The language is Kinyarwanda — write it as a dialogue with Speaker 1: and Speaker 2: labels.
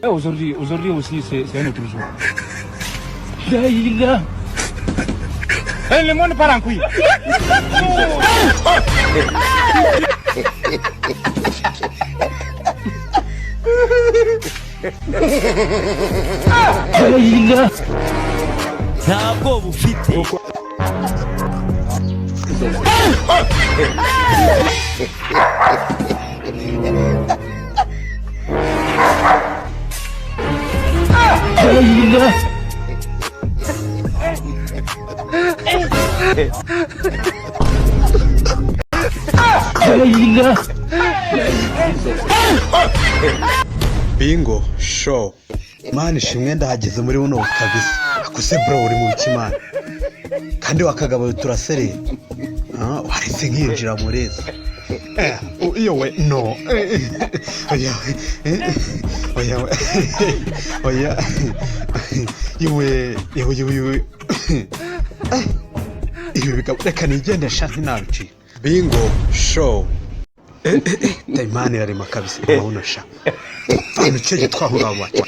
Speaker 1: Aujourd'hui, aujourd'hui aussi, c'est un autre jour. Là, il a. Eh, le monde part en couille.
Speaker 2: Nta bwoba ufite.
Speaker 3: Bingo show. Mani ishimwe, ndahageze muri buno kabisa. Akuse bro, uri mu biki mani? Kandi wakagabaye turaserera. Ah, waretse nkinjira murezi. Eh, iyo we no. Oya oya oya, yewe yewe yewe yewe. Eh, ibi bigabo, reka nigende sha, ntinabicika. Bingo show. Eh eh eh, Dayimani irarema kabisa, urabona sha. Vantu cyo twahura wacu.